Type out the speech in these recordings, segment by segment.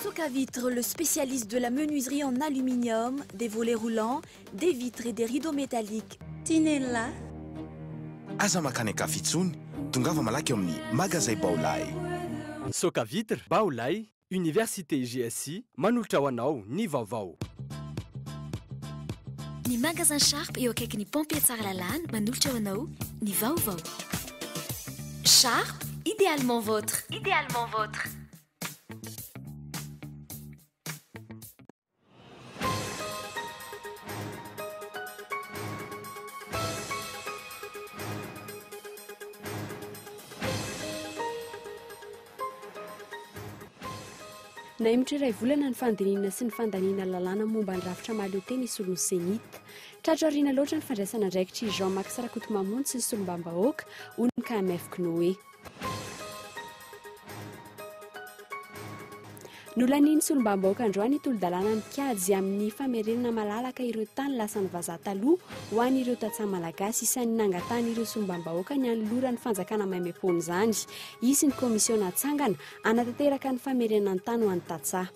Socavitre, le spécialiste de la menuiserie en aluminium, des volets roulants, des vitres et des rideaux métalliques. Tinella. Aza mankany an-kafa intsony, tongava malaky eo amin'ny Magazay Baolai. Socavitre, Baolai, Université GSI, manolotra ho anao ny vaovao. Ny Magasin Sharp eo akaikin'ny Pompier Tsaralalàna manolotra ho anao ny vaovao. Sharp, idéalement vôtre. Idéalement vôtre. Nahemotra iray volana ny fandinihina sy ny fandaniana lalàna momba ny rafitra mahaleo tena hisolo ny Cenit. Tratra aoriana loatra ny fandraisana andraikitr'i Jean Max Rakotomamonjy sy ny solombavambahoaka, hoy ny KMF Cnoe. Nolanian'ny solombavambahoaka androany ny tolo-dalàna mikajy amin'ny famerenana malalaka ireo tany lasan'ny vazaha taloha ho an'ireo tantsaha malagasy. Isan'ny nangatahan'ireo solombavambahoaka ny hanoloran'ny fanjakana maimaimpoana izany. Hisy ny komisiona hatsangana hanatanteraka ny famerenana ny tany ho an'ny tantsaha.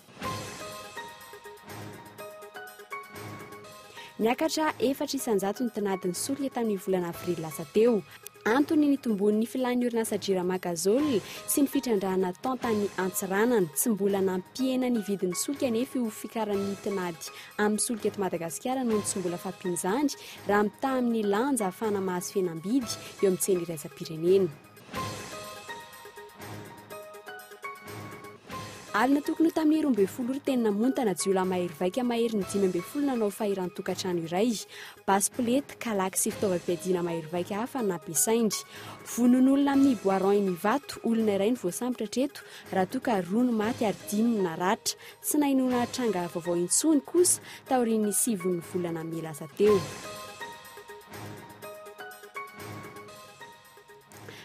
Niakatra 4% ny tinadin'ny solika tamin'ny volana avrily lasa teo. Antony nitomboan'ny filan'ny orinasa Jirama Gazole sy ny fitrandrahana atao tany Antsiranana. Tsy mbola nampihena ny vidin'ny solika anefa io fikaran'ny tinady amin'ny solika eto Madagasikara noho ny tsy mbola fahampian'izany raha mitaha amin'ny lanja ahafahana mahazo fihenam-bidy eo amin'ny tsena iraisam-pirenena. Alina tokony ho tamin'ny 12 ora teny Namontana, jiolahy mahery vaika maherin'ny 15 nanao fahiran-tokantrano iray. Basy poleta, kalaky sy fitaovam-piadiana mahery vaika hafa nampiasainy. Vonoan'olona amin'ny bois rond eny Ivato, olona iray no voasambotra hatreto, raha toa ka roa no maty ary dimy no naratra. Tsy nahenoana tranga vaovao intsony kosa taorian'ny sivin'ny volana mey lasa teo.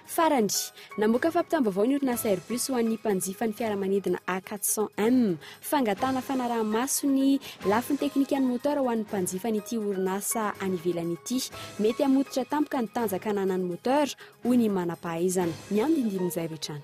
Farany, namoaka fampitam-baovao ny orinasa Airbus ho an'ny mpanjifa ny fiaramanidina A 400 M. Fangatahana fanaraha-maso ny lafiny teknikan'ny moteur ho an'ny mpanjifan'ity orinasa any ivelany ity. Mety hamototra tampoka ny tanjaka ananan'ny moteur, hoy ny manam-pahaizana. Ny andindinin'izay avy hatrany.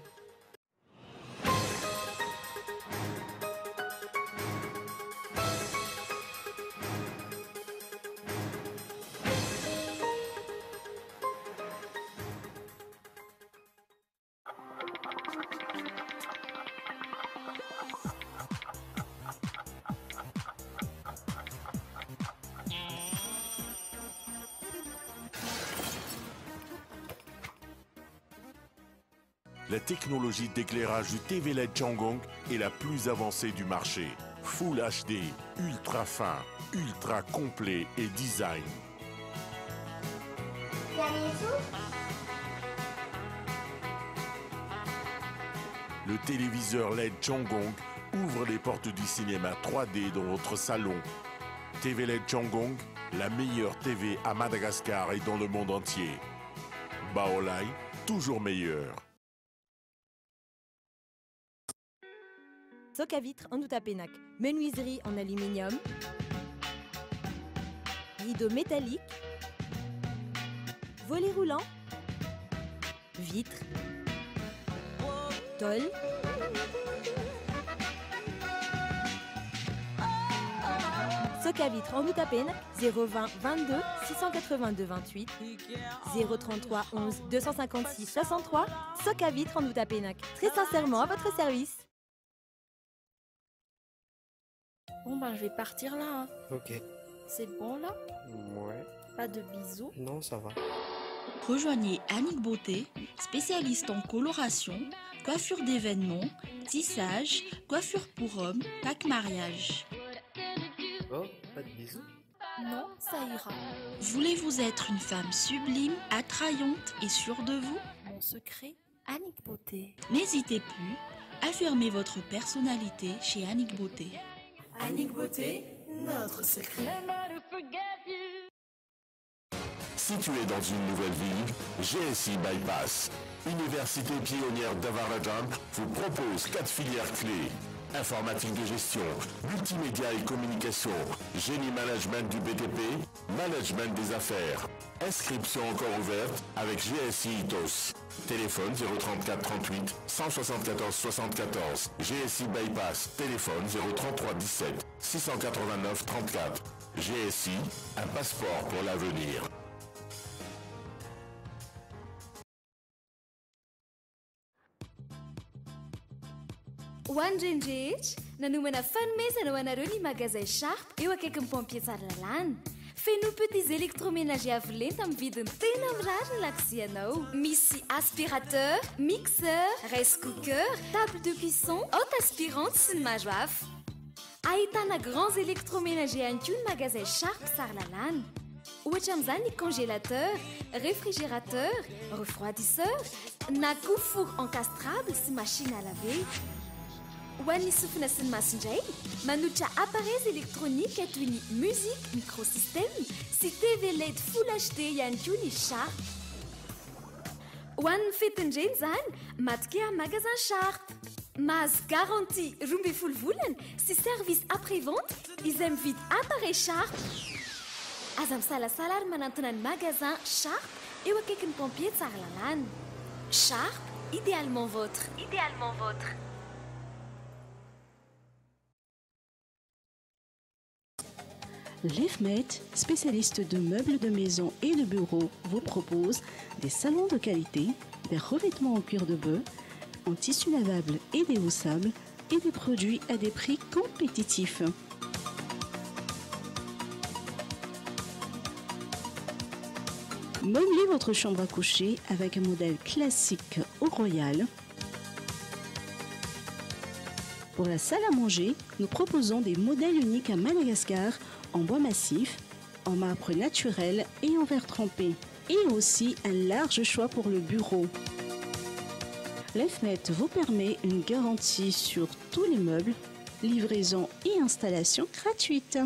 La technologie d'éclairage du TV LED Changhong est la plus avancée du marché. Full HD, ultra fin, ultra complet et design. Le téléviseur LED Changhong ouvre les portes du cinéma 3D dans votre salon. TV LED Changhong, la meilleure TV à Madagascar et dans le monde entier. Baolai, toujours meilleur. Soc à vitre en Outapenac, menuiserie en aluminium, rideaux métalliques, volets roulants, vitres, tôle. Soc à vitre en Outapenac, 020 22 682 28, 033 11 256 63. Soc à vitre en Outapenac, très sincèrement à votre service. Bon ben je vais partir là. Hein. Ok. C'est bon là? Ouais. Pas de bisous? Non, ça va. Rejoignez Annick Beauté, spécialiste en coloration, coiffure d'événements, tissage, coiffure pour hommes, pack mariage. Oh, pas de bisous? Non, ça ira. Voulez-vous être une femme sublime, attrayante et sûre de vous? Mon secret, Annick Beauté. N'hésitez plus, affirmez votre personnalité chez Annick Beauté. Annick Beauté, notre secret. Situé dans une nouvelle ville, GSI Bypass, université pionnière d'Avarajamp, vous propose 4 filières clés. Informatique de gestion, multimédia et communication, génie management du BTP, management des affaires. Inscription encore ouverte avec GSI ITOS. Téléphone 034 38 174 74. GSI Bypass. Téléphone 033 17 689 34. GSI, un passeport pour l'avenir. Ho an'ny reny rehetra, nanomana fanomezana ho anareo ny magazay Sharp eo akaikin'ny pompier Tsaralalàna. Feno petits électroménagers avo lenta amin'ny vidiny tena mirary ny lakozianao. Misy aspirateur, mixeur, rice cooker, table de cuisson, hotte aspirante sy ny maro hafa. Ahitana grands électroménagers ihany koa ny magazay Sharp Tsaralalàna. Ohatra amin'izany ny congélateur, réfrigérateur, refroidisseur, na koa four encastrable sy machine à laver. Ho an'ny sofina sy ny maso indray, manolotra appareils électroniques toy ny musique, microsystème sy TV led full HD ihany koa ny Sharp. Ho an'ny fetin-dreny izany, matokia amin'ny magasin Sharp. Mahazo garantie 12 volana sy service après-vente izay mividy appareil Sharp. Aza misalasala ary manantona ny magasin Sharp eo akaikin'ny pompier Tsaralalàna. Sharp, idéalement vôtre. Idéalement vôtre. L'EFMET, spécialiste de meubles de maison et de bureau, vous propose des salons de qualité, des revêtements en cuir de bœuf, en tissu lavable et déhoussable et des produits à des prix compétitifs. Meublez votre chambre à coucher avec un modèle classique au royal. Pour la salle à manger, nous proposons des modèles uniques à Madagascar en bois massif, en marbre naturel et en verre trempé. Et aussi un large choix pour le bureau. L'EFMET vous permet une garantie sur tous les meubles, livraison et installation gratuite.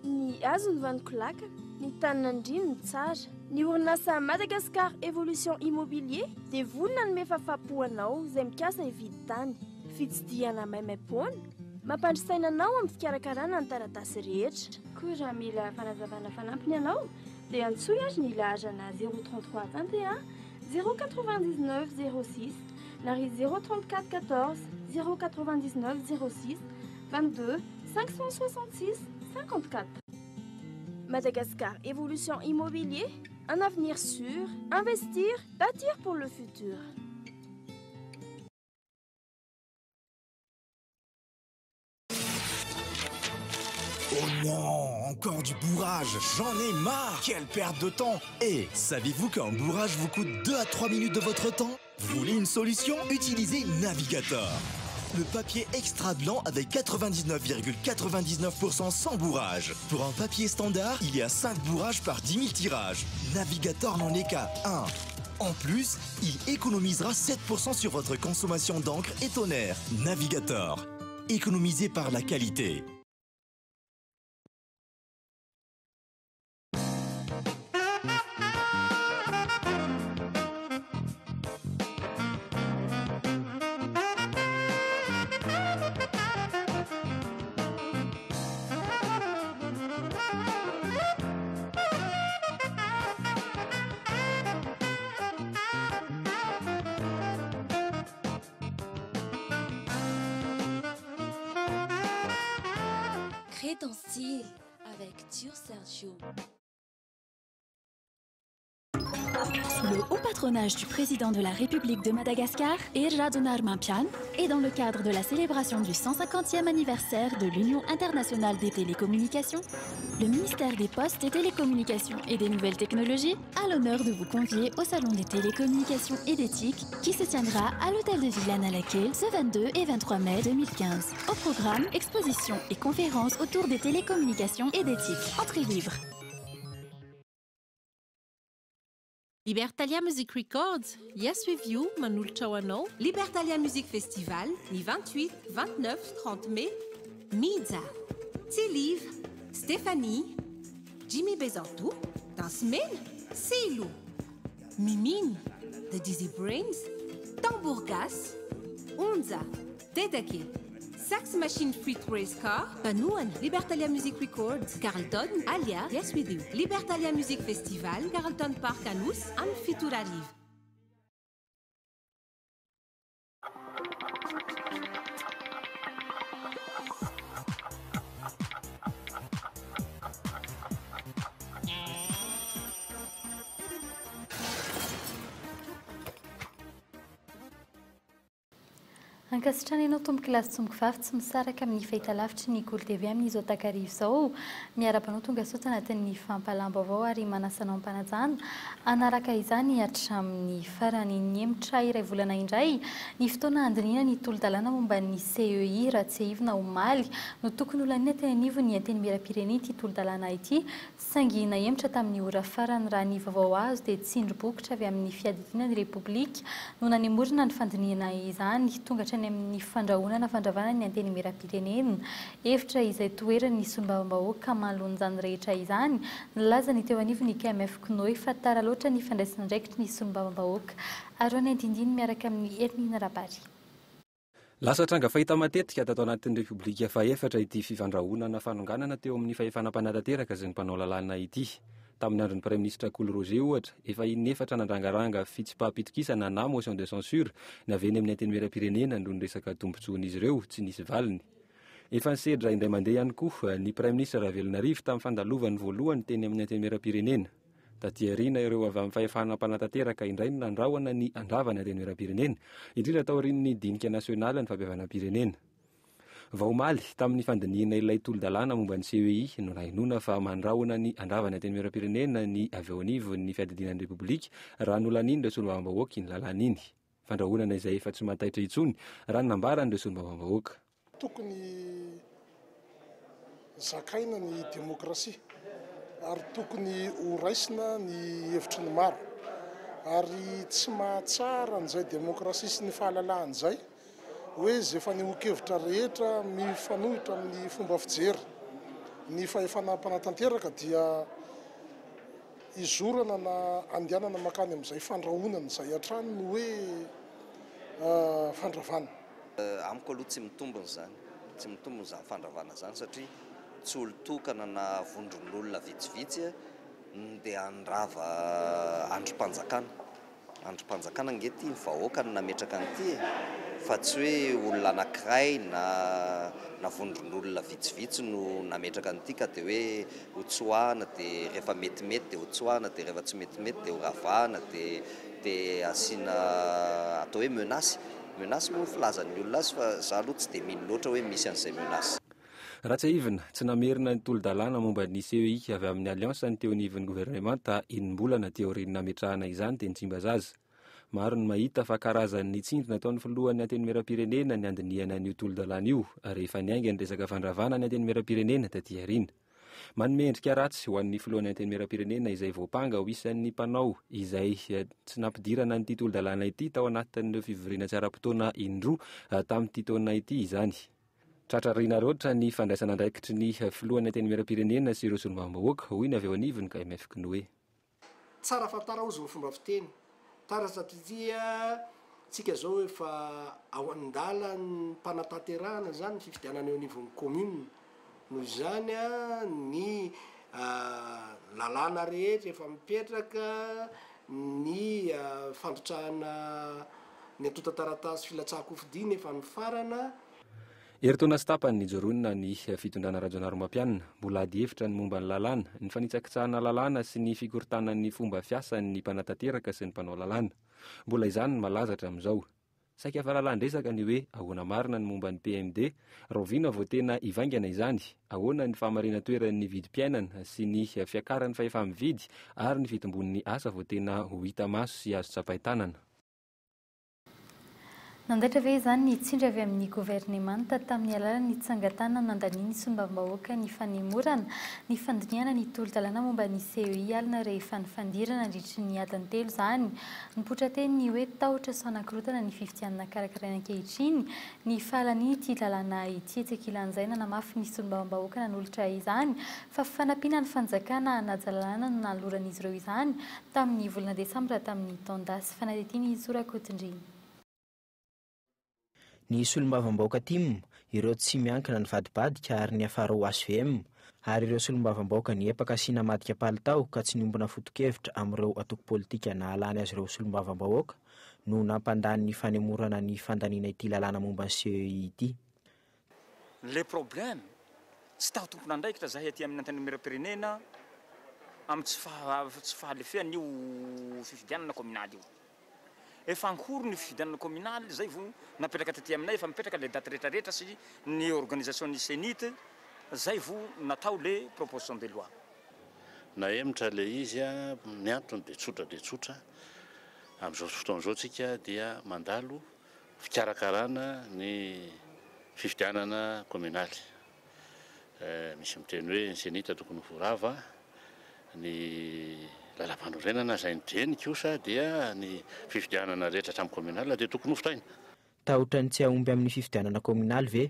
Ny hazo no vanon-kolakana, ny tanin'andriana no tsara. Ny orinasa Madagascar Evolution Immobilier dia vonona hanome fahafahampo anao izay mikasa hividy tany. Fitsidihana maimaimpoana, mampandry saina anao amin'ny fikarakarana ny taratasy rehetra. Koa raha mila fanazavana fanampiny ianao dia antsoy ary ny laharana 033 21 099 06 na ry 034 14 099 06 22 566 54. Madagascar Evolution Immobilier, un avenir sûr, investir, bâtir pour le futur. Oh non, encore du bourrage, j'en ai marre. Quelle perte de temps. Et savez-vous qu'un bourrage vous coûte 2 à 3 minutes de votre temps? Vous voulez une solution? Utilisez Navigator. Le papier extra blanc avec 99,99% sans bourrage. Pour un papier standard, il y a 5 bourrages par 10 000 tirages. Navigator n'en est qu'à 1. En plus, il économisera 7% sur votre consommation d'encre et toner. Navigator. Économisé par la qualité. Crée ton style avec Tio Sergio. Sous le haut patronage du président de la République de Madagascar, Hery Rajaonarimampianina, et dans le cadre de la célébration du 150e anniversaire de l'Union internationale des télécommunications, le ministère des Postes et Télécommunications et des Nouvelles Technologies a l'honneur de vous convier au Salon des Télécommunications et des TIC qui se tiendra à l'hôtel de ville Analakely ce 22 et 23 mai 2015. Au programme, expositions et conférences autour des télécommunications et des TIC. Entrée libre. Libertalia Music Records, Yes With You, manolotra ho anao. Libertalia Music Festival, ny 28, 29, 30 mai. Mija, Tsiliva, Stéphanie, Jimmy Bezantou, Dansmena, Silo, Mimine, The Dizzy Brains, Tambourgas, Onja, Dedake, Sax Machine Fruit Race Car, Mpanohana, Libertalia Music Records, Carlton, Alia, Yes With You, Libertalia Music Festival, Carlton Park Anosy, amin'ny 7 ora hariva. Ankasitrahana ianao tompoko lahy sy tompoko vavy tsy misaraka amin'ny fahitalavitry ny Kolo TV amin'izao takariva izao. Miarahaba anao tonga soa tanatin'ny fampahalam-baovao ary manasa anao am-panajana hanaraka izany hatramin'ny farany. Nihemotra iray volana indray ny fotoana handinihana ny tolo-dalàna momba ny CEI raha tsiahivina omaly no tokony holaniana teny anivon'ny Antenimierampirenena ity tolo-dalàna ity Saingy nahemotra tamin'ny ora farany raha ny vaovao azo dia tsindry bokotra avy amin'ny fiadidiana ny Repoblika no nanemorana ny fandinihana izany, tonga hatrany amin'ny fandrahonana fandravana ny Antenimierampirenena. Hevitra izay toheran'ny solombavambahoaka manoloana izany rehetra izany, nilaza ny teo anivon'ny KMF Cnoe fa tara loatra ny fandraisan'andraikitry ny solombavambahoaka. Aroany andindiny miaraka amin'i Herinina Rabary. Lasa tranga fahita matetika tato anatin'ny Repoblika fahefatra ity fifandrahonana fanonganana teo amin'ny fahefana mpanatanteraka sy ny mpanao lalàna ity. Tamin'ny andron'ny Praiminisitra Kolo Roger, ohatra, efa inefatra nandrangaranga fitsipaham-pitokisana na motion de censure ny avy eny amin'ny Antenimierampirenena noho ny resaka tombontsoan'izy ireo tsy nisy valiny. Efa nisedra indray mandeha ihany koa ny Praiminisitra Ravelonarivo tamin'ny fandalovany voalohany teny amin'ny Antenimierampirenena. Taty aoriana ireo avy amin'ny fahefana mpanatanteraka indray no nandrahona ny handrava ny Antenimierampirenena, indrindra taorian'ny dinika nasionaly ny fampihavanam-pirenena. Vao omaly, tamin'ny fandinihina ilay tolo-dalàna momba ny CEI no nahenoana fa mandrahona ny handrava ny Antenimierampirenena ny avy eo anivon'ny fiadidiana ny Repoblika raha nolanian'ireo solombavambahoaka iny lalàna iny. Fandrahonana izay efa tsy mahataitra intsony, raha ny nambaran'ireo solombavambahoaka. Tokony zakaina ny demokrasia ary tokony ho raisina ny hevitry ny maro. Ary tsy mahatsara an'izay demokrasia sy ny fahalalahana izay hoe izay fanehoan-kevitra rehetra mifanohitra amin'ny fomba fijery ny fahefana mpanatanteraka dia izorana na andehanana mankany amin'izay fandrahonana izay hatrany no hoe fandravana. Amiko aloha tsy mitombina izany, tsy mitombina izany fandravana izany satria tsy olon-tokana na vondron'olona vitsivitsy no dia handrava andrim-panjakana. Andrim-panjakana ange ity, ny vahoaka no nametraka an'ity e! Fa tsy hoe olona anankiray na na vondron'olona vitsivitsy no nametraka an'ity ka dia hoe hotsoahana dia rehefa metimety dia hotsoahana dia rehefa tsy metimety dia horavahana dia dia asiana atao hoe menace. Menace moa ny filazan'ny olona azy fa za aloha tsy dia mino loatra hoe misy an'izay menace. Raha tsiahivina, tsy namerina ny tolo-dalàna momba ny CEI avy amin'ny Alliance ny teo anivon'ny governemanta enim-bolana aty aorian'ny nametrahana izany teny Tsimbazaza. Maro ny mahita fa karazan'ny tsindry nataon'ny filohan'ny Antenimierampirenena ny handinihana an'io tolo-dalàna io rehefa niainga ny resaka fandravana ny Antenimierampirenena taty aoriana. Manome endrika ratsy ho an'ny filohan'ny Antenimierampirenena izay voampanga ho isan'ny mpanao izay tsy nampidirana an'ity tolo-dalàna ity tao anatin'ireo fivoriana tsy ara-potoana indroa tamin'ity taona ity izany. Tratra aoriana loatra ny fandraisana andraikitry ny filohan'ny Antenimierampirenena sy ireo solombavambahoaka, hoy ny avy eo anivon'ny KMF Cnoe. Tsara fantara hozy ny fomba fiteny. Tara satria tsika zao efa ao an-dalam-panatanterahana zany ny fifidianana eo anivon'ny commune. Noho izany ny lalàna rehetra efa mipetraka, ny fandrotsahana ny antontan-taratasy filatsahan-kofidina efa nifarana. Herintaona sy tapany nijoroana ny fitondrana Rajaonarimampianina. Mbola ady hevitra ny momba ny lalàna, ny fanitsakitsahana lalàna sy ny fikorontanan'ny fomba fiasan'ny mpanatanteraka sy ny mpanao lalàna. Mbola izany no malaza hatramin'izao. Saika fahalalan-dresaka ny hoe ahoana marina ny momba ny PMD, rahoviana vao tena hivaingana izany, ahoana ny fahamarinan-toeran'ny vidim-piainana sy ny fiakaran'ny fahefa-mividy ary ny fitombon'ny asa vao tena ho hita maso sy azo tsapain-tanana. Nandaitra ve izany ny tsindry avy amin'ny governemanta tamin'ny alalan'ny tsangan-tanana nandanian'ny solombavambahoaka ny fanemorana ny fandinihana ny tolo-dalàna momba ny CEI alina rehefa nifandirana nandritry ny adiny telo izany? Nipoitra teny ny hoe tahotra sy fanakorotana ny fifidianana karakaraina ankehitriny ny fahalanian'ity lalàna ity. Etsy ankilan'izay, nanamafy ny solombavambahoaka nanolotra izany fa fanampiana ny fanjakana hanaja lalàna no nanoloran'izy ireo izany tamin'ny volana desambra tamin'ny taon-dasa. Fanadihadiana i Zo Rakotondriana. Ny solombavambahoaka tim, ireo tsy miankina nivadibadika ary niafara ho hvm, ary ireo solombavambahoaka niepaka sy namadika palitao ka tsy niombona foto-kevitra amin'ireo antoko politika nahalany azy ireo solombavambahoaka no nampandany ny fanemorana ny fandaniana ity lalàna momba ny CEI ity. Le problème, tsy ta ho tompon'andraikitra zahay aty amin'ny Antenimierampirenena amin'ny tsy tsy fahalefehan'io fifidianana kaominaly io. Efa ankoro ny fifidianana kaominaly zay vao napetraka taty aminay, efa mipetraka le date retraretra sy ny organisation ny CENIT zay vao natao le proposition de loi. Nahemotra le izy, ny antony dia tsotra dia tsotra, amin'izao fotoana izao tsika dia mandalo fikarakarana ny fifidianana kaominaly. Misy miteny hoe ny CENIT tokony ho rava, ny lalampanorenana izay ny teny kosa dia ny fifidianana rehetra hatramin'ny kaominal dia tokony hovitaina. Tahotra ny tsy hahomby amin'ny fifidianana kaominaly ve?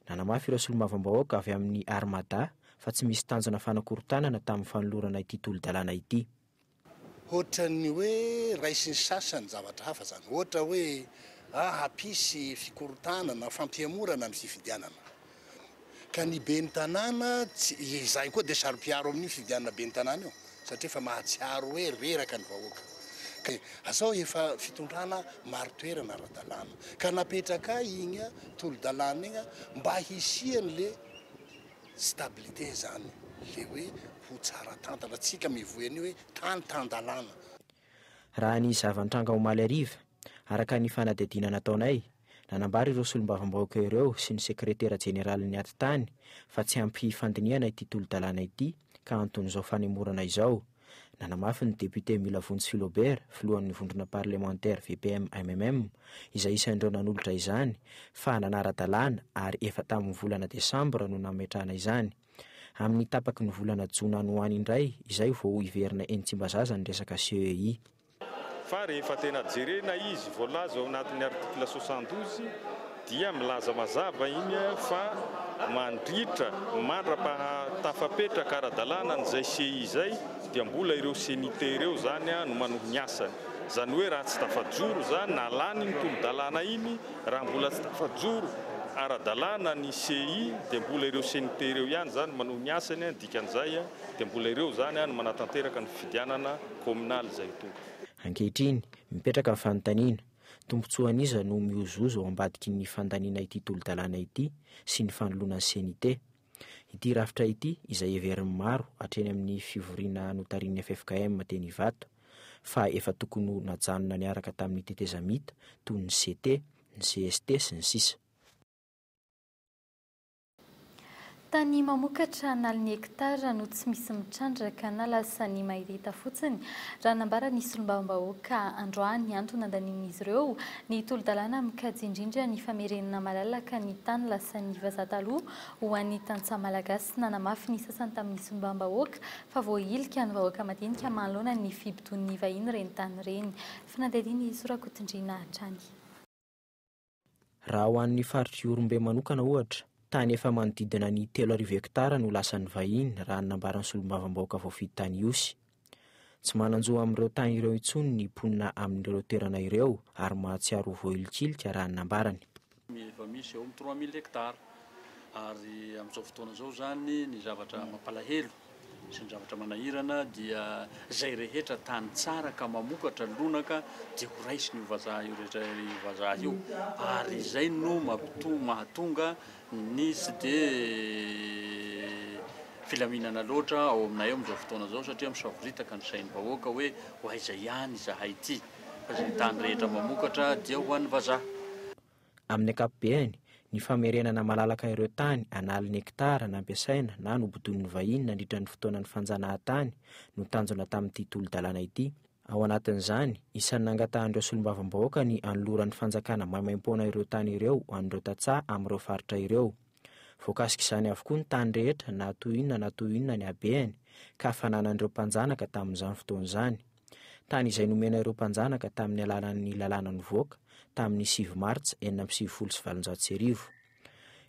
Nanamafy ireo solombavambahoaka avy amin'ny Armada fa tsy misy tanjona fanakorontanana tamin'ny fanolorana ity tolo-dalàna ity. Hoatran'ny hoe raisin'ny sasany zavatra hafa izany. Ohatra hoe hampisy fikorontanana, fampihemorana ny fifidianana. Ka ny ben'ny tanàna, tsy, izahay koa dia saro-piaro amin'io fifidianana ben'ny tanàna io, satria efa mahatsiaro hoe reraka ny vahoaka. Ka izao efa fitondrana marin-toerana ara-dalàna. Ka napetrakay iny tolo-dalàna iny mba hisian'le Stabilité zany le hoe ho tsara tantana, tsika mivoy an'io hoe tany tan-dalàna. Raha ny zava-nitranga omaly hariva, araka ny fanadihadiana nataonay, nanambara ireo solombavambahoaka ireo sy ny sekretera jeneralin'ny atitany fa tsy ampy fandinihana ity tolo-dalàna ity ka anton'izao fanemorana izao. Nanamafy ny depiote Milavonjy Philobert, filohan'ny vondrona parlemantera VPM-MMM, izay isan'ireo nanolotra izany, fa nanara-dalàna ary efa tamin'ny volana desambra no nametrahana izany. Amin'ny tapaky ny volana jona any ho any indray izay vao hiverina eny Tsimbazaza ny resaka CEI. Fa rehefa tena jerena izy voalaza ao anatin'ny article 72 dia milaza mazava iny fa mandritra mandra-paha tafapetraka ara-dalàna an'izay CI izay dia mbola ireo CENIT ireo izany no manohy ny asany. Izany hoe raha tsy tafajoro izany na lany iny tolo-dalàna iny, raha mbola tsy tafajoro ara-dalàna ny CI dia mbola ireo CENIT ireo ihany izany manohy ny asany, dikan'izay dia mbola ireo izany no manatanteraka ny fifidianana kaominaly izay ho tonga. Ankehitriny, mipetraka ny fanontaniana, tombontsoan'iza no mihozohozo ao ambadiky ny fandaniana ity tolo-dalàna ity sy ny fanoloana ny CENIT? Ity rafitra ity izay heverin'ny maro hatreny amin'ny fivoriana notarihin'ny ffkm teny Ivato fa efa tokony ho najanona niaraka tamin'ny tetezamita toy ny CT, ny cst sy ny sisa. Tany mamokatra an'aliny hektara no tsy misy mitrandraka na lasa ny mahitahita fotsiny, raha nambaran'ny solombavambahoaka androany ny antony nandanian'izy ireo ny tolo-dalàna mikajy indrindra ny famerenana malalaka ny tany lasan'ny vazaha taloha ho an'ny tantsaha malagasy. Nanamafy ny sasany tamin'ny solombavambahoaka fa voahilika ny vahoaka madinika manoloana ny fibodoan'ny vahiny ireny tany ireny. Fanadihadian'i Sorakotondriana hatrany. Raha ho an'ny faritr'i Ihorombe manokana ohatra, tany efa manodidina ny 3000 hektara no lasan'ny vahiny raha ny nambaran'ny solombavambahoaka voafidy tany Ihosy. Tsy manan-jo amin'ireo tany ireo intsony ny mponina amin'ireo toerana ireo ary mahatsiaro ho voahilikilika raha ny nambarany. Efa misy eo amin'ny 3000 hectares ary amin'izao fotoana izao izany ny zavatra mampalahelo sy ny zavatra manahirana dia izay rehetra tany tsara ka mamokatra lonaka dia ho raisiny io vazaha io rehetra io vazaha io ary izay no mampito mahatonga ny tsy dia filaminana loatra ao aminay ao amin'izao fotoana izao satria misavoritaka ny sain'ny vahoaka hoe ho aiza ihany izahay ity fa izay tany rehetra mamokatra dia ho an'ny vazaha. Amin'ny ankapobeany, ny famerenana malalaka ireo tany an'aliny hektara nampiasaina na nobodoin'ny vahiny nandritra ny fotoanan'ny fanjanahantany no tanjona tamin'ity tolo-dalàna ity. Ao anatin'izany, isan'ny nangatahan'ireo solombavambahoaka ny hanoloran'ny fanjakana maimaimpoana ireo tany ireo ho an'ireo tantsaha amin'ireo faritra ireo. Voakasik'izany avokoa ny tany rehetra na toy inona na toy inona ny habehany ka fananan'ireo mpanjanaka tamin'izany fotoana izany. Tany izay nomena ireo mpanjanaka tamin'ny alalan'ny lalàna nivoaka tamin'ny 9 martsa 1896.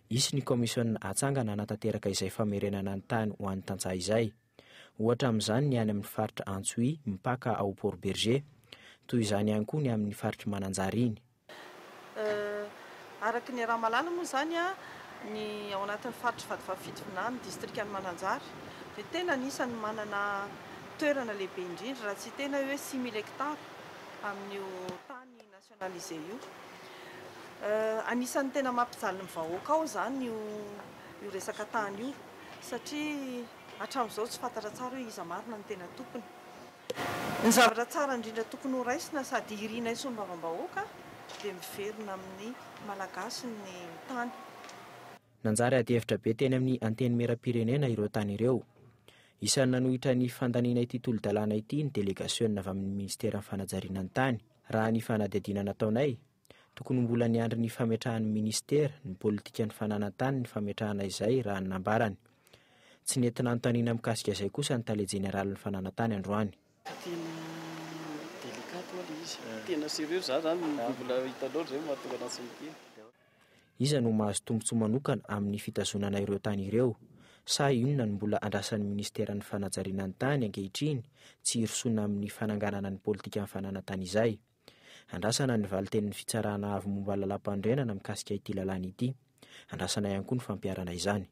Hisy ny kaomisiona hatsangana hanatanteraka izay famerenana ny tany ho an'ny tantsaha izay. Ohatra amin'izany ny any amin'ny faritra Antsohihy mipaka ao Port Bergé. Toy izany ihany koa ny amin'ny faritr'i Mananjary iny. Araka ny iaraha-mahalala moa izany, ny ao anatin'ny faritr'i Vatovavy Fitovinany, distrikan'i Mananjary, dia tena anisan'ny manana toerana lehibe indrindra, raha tsy hiteny aho hoe 6000 hectares amin'io tany nationalisé io. Anisan'ny tena mampijaly ny vahoaka ao izany io io resaka tany io, satria hatramin'izao tsy fantatra tsara hoe iza marina no tena tompony. Ny zavatra tsara indrindra tokony ho raisina sady irinay solombavambahoaka dia miverina amin'ny Malagasy ny tany. Nanjary adihevitra be teny amin'ny Antenimierampirenena ireo tany ireo. Isan'ny nanohitra ny fandaniana ity tolo-dalàna ity ny delegasiona avy amin'ny minisiteran'ny fanajariana ny tany. Raha ny fanadihadiana nataonay, tokony ho mbola niandry ny fametrahan'ny minisitera ny politikan'ny fananan-tany ny fametrahana izay raha ny nambarany. Tsy nety nanontaniana mikasika izay kosa ny tale jeneralin'ny fananan-tany androany. Tena délicat oa le izy, tena sérieux za zany mbola hitanao zay mahatonga anahy tsy miteny. Iza no mahazo tombontsoa manokana amin'ny fitazonana ireo tany ireo? Sa inona no mbola andrasan'ny minisiteran'ny fanajariana ny tany ankehitriny tsy hirosoana amin'ny fananganana ny politikan'ny fananan-tany izay? Andrasana ny valin-tenin'ny fitsarana avo momba ny lalàmpanorenana mikasika ity lalàna ity. Andrasana ihany koa ny fampiharana izany.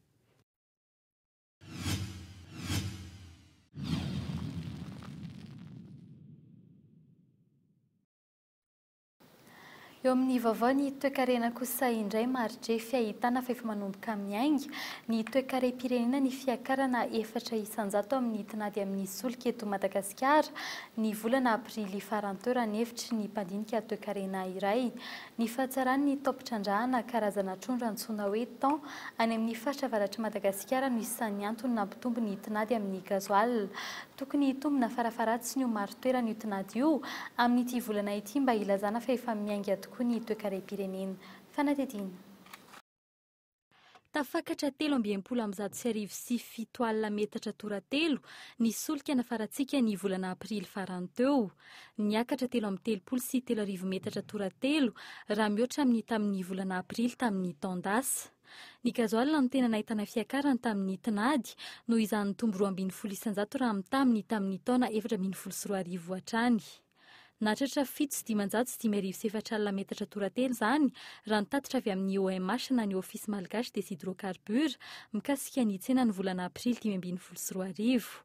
Eo amin'ny vaovao ny toekarena kosa indray maridrefy ahitana fa efa manomboka miainga ny toekarem-pirenena ny fiakarana 4% amin'ny tinady amin'ny solika eto Madagasikara ny volana aprily farany teo raha ny hevitry ny mpandinika toekarena iray. Ny fahatsaran'ny taom-pitrandrahana karazana trondro antsoina hoe thon any amin'ny faritra avaratr'i Madagasikara no isan'ny antony nampitombo ny tinady amin'ny gasoil. Tokony hitombina farafaharatsiny ho marin-toerana io tinady io amin'ity volana ity mba hilazana fa efa miainga tokoa ny toekarem-pirenena. Fanadihadiana. Tafakatra 1163 metatra toratelo ny solika nafarantsika ny volana aprily farany teo. Niakatra 3033 metatra toratelo raha mihoatra amin'ny tamin'ny volana aprily tamin'ny taon-dasa. Ny gasoil no tena nahitana fiakarany tamin'ny tinady noho izany nitombo 12% raha mitaha amin'ny tamin'ny taona 2014 hatrany. Nahatratra 407 540 metatra toratelo izany, raha ny tatitra avy amin'ny OMH na ny Office Malgache des Hydrocarbures mikasika ny tsenan'ny volana aprily 2015.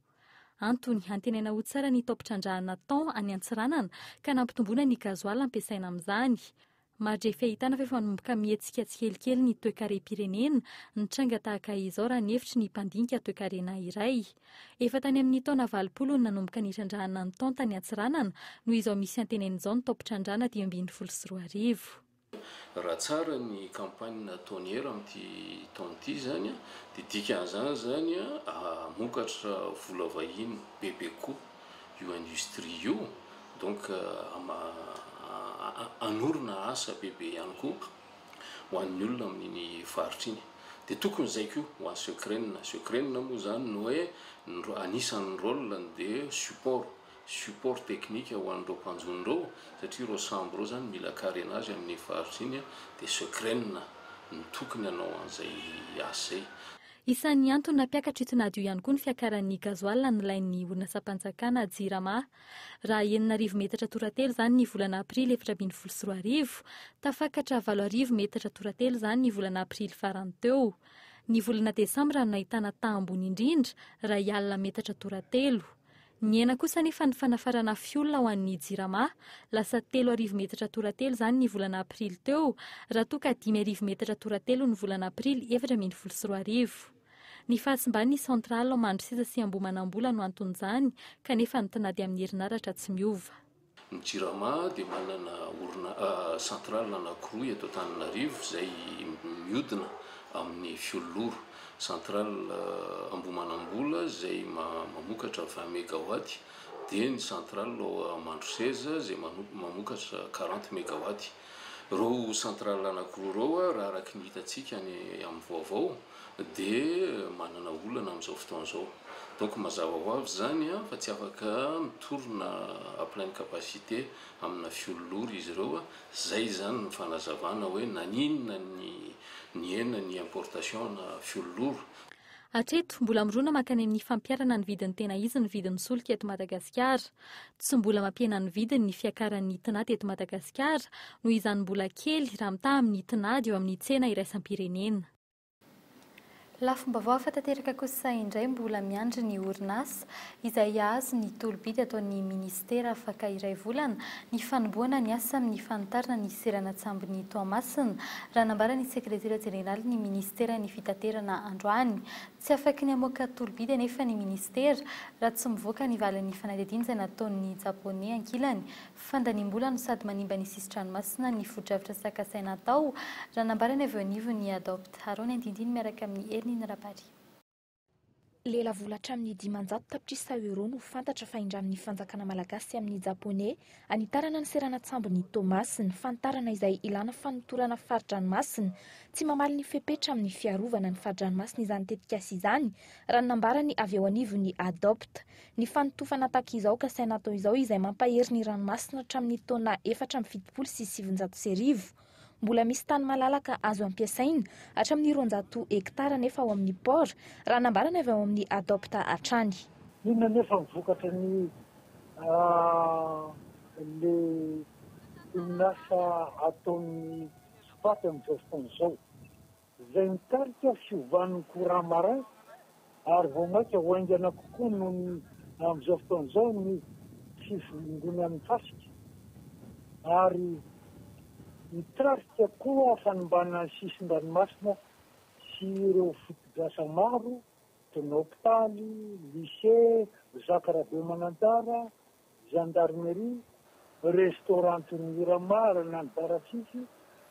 Antony, antenaina ho tsara ny taom-pitrandrahana thon any Antsiranana ka nampitomboina ny gasoil ampiasaina amin'izany. Mahadrefy ahitana fa efa manomboka mihetsika tsikelikely ny toekarem-pirenena ny tranga tahaka izao raha ny hevitry ny mpandinika toekarena iray. Efa tany amin'ny taona 80 no nanomboka nitrandrahana ny thon tany Antsiranana no izao misy antenaina izao ny taom-pitrandrahana 2015. Raha tsara ny campagne nataon'i Hery amin'ity taona ity izany dia dikan'izany izany hamokatra vola vahiny bebe kokoa io industrie io donc hanorina asa bebe ihany koa ho an'ny olona amin'iny faritra iny. Dia tokony izay koa ho an'ny Secren. Secren moa izany no hoe anisan'ny rôle-ny dia support, support technique ho an'ireo mpanjono ireo satria ireo sambo ireo izany mila carénage amin'iny faritra iny dia Secren no tokony hanao an'izay asa izay. Isan'ny antony nampiakatra io tinady io ihany koa ny fiakaran'ny gasoil nilain'ny orinasam-panjakana Jirama. Raha 6000 metatra toratelo izany ny volana aprily 2014, tafakatra 8000 metatra toratelo izany ny volana aprily farany teo. Ny volana desambra no nahitana taha ambony indrindra, iray alina metatra toratelo. Nihena kosa anefa ny fanafarana fioul ho an'ny Jirama. Lasa 3000 metatra toratelo izany ny volana aprily teo, raha toa ka 5000 metatra toratelo ny volana aprily 2014. Ny fahasimban'ny centrale ao Mandroseza sy Ambohimanambola no anton'izany, kanefa ny tinady amin'ny herinaratra tsy miova. Ny Jirama dia manana orina centrale anankiroa eto Antananarivo izay mihodina amin'ny fiololoro. Centrale Ambohimanambola izay mamokatra 20 megawatt dia ny centrale ao Mandroseza izay mamokatra 40 megawatt. Ireo centrale anankiroa ireo raha araka ny hitantsika any amin'ny vaovao dia manana olana amin'izao fotoana izao. Donc mazava ho avy izany fa tsy afaka mitorina à pleine capacité amina fiololoro izy ireo. Izay izany ny fanazavana hoe naninona ny nihena ny importation na fiololoro. Hatreto, mbola mirona mankany amin'ny fampiharana ny vidiny tena izy ny vidin'ny solika eto Madagasikara. Tsy mbola mampihena ny vidiny ny fiakaran'ny tinady eto Madagasikara, noho izany mbola kely raha mitaha amin'ny tinady eo amin'ny tsena iraisam-pirenena. Lafim-baovao hafa tanteraka kosa indray mbola miandry ny orinasa izay hahazo ny tolo-bidy ataon'ny minisitera afaka iray volana ny fanombohana ny asa amin'ny fanitarana ny seranan-tsambon'i Toamasina, raha nambaran'ny sekretera jeneralin'ny minisiteran'ny fitaterana androany. Tsy afaky ny hamoaka tolo-bidy anefa ny minisitera raha tsy mivoaka ny valin'ny fanadihadiana izay nataon'ny Japoney ankilany Fandaniam-bola no sady manimba ny sisin-dranomasina ny fotodrafitrasa kasaina hatao, raha nambarany avy eo anivon'ny Adopt. Arao ny andindiny miaraka amin'i Herinina Rabary. Lelavola hatramin'ny 500 tapitrisa euros no fantatra fa indramin'ny fanjakana malagasy amin'ny Japoney hanitarana ny seranan-tsambon'i Toamasina, fanitarana izay ilana fanotorana fari-dranomasina. Tsy mamaly ny fepetra amin'ny fiarovana ny fari-dranomasina izany tetikasa izany, raha ny nambarany avy eo anivon'ny Adopt. Ny fanotofana tahaka izao kasaina atao izao izay mampahery ny ranomasina hatramin'ny taona 1974. Mbola misy tany malalaka azo ampiasaina hatramin'ny 200 hektara nefa ao amin'ny port, raha nambarany avy ao amin'ny Adopt hatrany. Inona anefa ny vokatry ny le orinasa ataon'ny Spat amin'izao fotoana izao? Izay mitarika fiovan'ny courant marin ary vao mainka ho haingana kokoa noho ny amin'izao fotoana izao ny fivongonan'ny fasika ary mitarika koa fanimbana ny sisin-dranomasina sy ireo fotodrasa maro toy ny hopitaly, lycée Jacques Rabemanantara, Gendarmerie, restaurant toy ny Miramar na ny Baratsitsy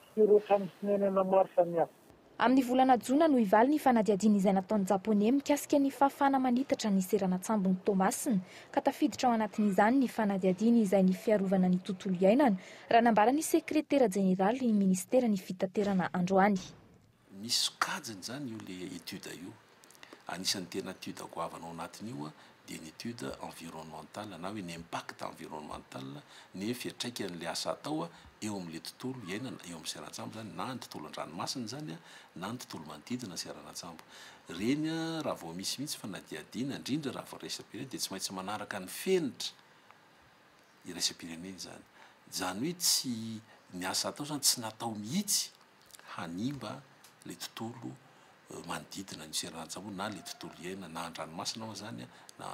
sy ireo trano fonenana maro samihafa. Amin'ny volana jona no hivaly ny fanadihadiana izay nataon'ny Japoney mikasika ny fahafahana manitatra ny seranan-tsambon'i Toamasina, ka tafiditra ao anatin'izany ny fanadihadiana izay ny fiarovana ny tontolo iainana, raha nambaran'ny sekretera jeneralin'ny minisiteran'ny fitaterana androany. Misy sokajiny izany io le étude io. Anisan'ny tena étude goavana ao anatin'io dia ny étude environnementale na hoe ny impact environnemental, ny fiantraikan'ilay asa atao eo amin'ilay tontolo iainana, eo amin'ny seranan-tsambo izany na ny tontolo an-dranomasina izany na ny tontolo manodidina ny seranan-tsambo. Ireny raha vao misy mihitsy fanadihadiana, indrindra raha vao iraisam-pirenena dia tsy maintsy manaraka ny fenitra iraisam-pirenena izany. Izany hoe tsy, ny asa atao izany tsy natao mihitsy hanimba ilay tontolo manodidina ny seranan-tsambo na ilay tontolo iainana na an-dranomasina ao izany na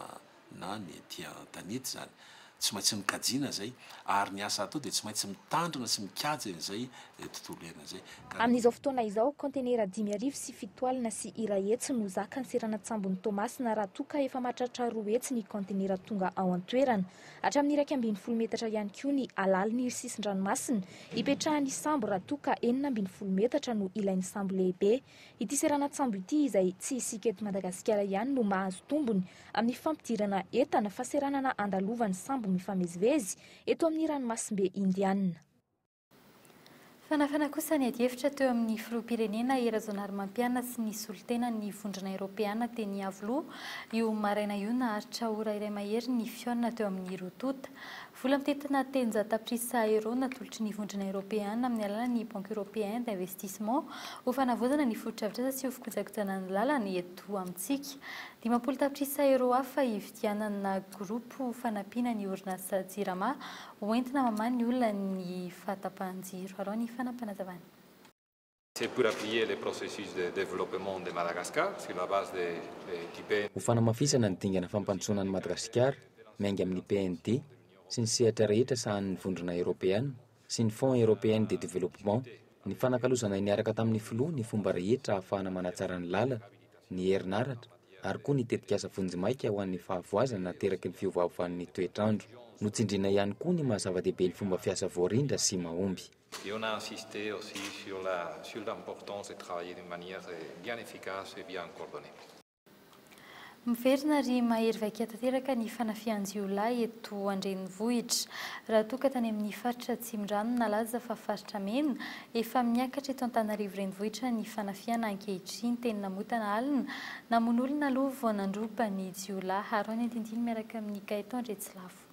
na ny aty an-tanety izany. Tsy maintsy nokajiana izay ary ny asa atao dia tsy maintsy mitandrina sy mikajy an'izay tontolo iainana izay. Ka. Amin'izao fotoana izao, kaontenera 105 700 no zakan'ny seranan-tsambon'i Toamasina raha toa ka efa mahatratra 200 ny kaontenera tonga ao an-toerana. Hatramin'ny 11 metatra ihany koa ny halalin'ny sisin-dranomasina ipetrahan'ny sambo raha toa ka 16 metatra no ilain'ny sambo lehibe. Ity seranan-tsambo ity izay tsy isika eto Madagasikara ihany no mahazo tombony amin'ny fampidirana entana fa seranana andalovan'ny sambo mifamezivezy eto amin'ny ranomasimbe Indiana. Fanafana kosa ny adihevitra teo amin'ny filoham-pirenena Hery Rajaonarimampianina sy ny solontenan'ny Vondrona Eoropeana teny Iavoloha io maraina io. Naharitra ora iray mahery ny fihaonana teo amin'ny roa tonta. Vola mitentina 300 tapitrisa euros natolotry ny Vondrona Eoropeana amin'ny alalan'ny Banque Européenne d'Investissement ho fanavaozana ny fotodrafitrasa sy ho fikojakojana ny lalana eto amintsika. 50 tapitrisa euros hafa hividianana groupe ho fanampiana ny orinasa Jirama Ho entina mamaha ny olan'ny fahatapahan-jiro. Araho ny fanapanazavana. C'est pour appuyer le processus de développement de Madagascar sur la base de du PND. Ho fanamafisana ny dingana fampandrosoana an'i Madagasikara miainga amin'ny PND sy ny sehatra rehetra sahanin'ny Vondrona Eoropeana sy ny Fonds Européen de Développement, ny fanakalozanay niaraka tamin'ny Filoha ny fomba rehetra ahafahana manatsara ny lalana, ny herinaratra ary koa ny tetikasa vonjimaika ho an'ny fahavoazana nateraky ny fiovaovan'ny toetr'andro. Notsindriana ihany koa ny maha zava-dehibe ny fomba fiasa voarindra sy mahomby. Et on a insisté aussi sur la sur l'importance de travailler d'une manière bien efficace et bien coordonnée. Miverina ary mahery vaika tanteraka ny fanafihan-jiolahy eto an-drenivohitra. Raha toa ka tany amin'ny faritra Atsimondrano nalaza fa faritra mena, efa miakatra eto Antananarivo renivohitra ny fanafihana ankehitriny. Teny Namotana alina, namono olona aloha vao nandroba ny jiolahy. Haro any Andindiny miaraka amin'i Gaëtan Andriatsilavo.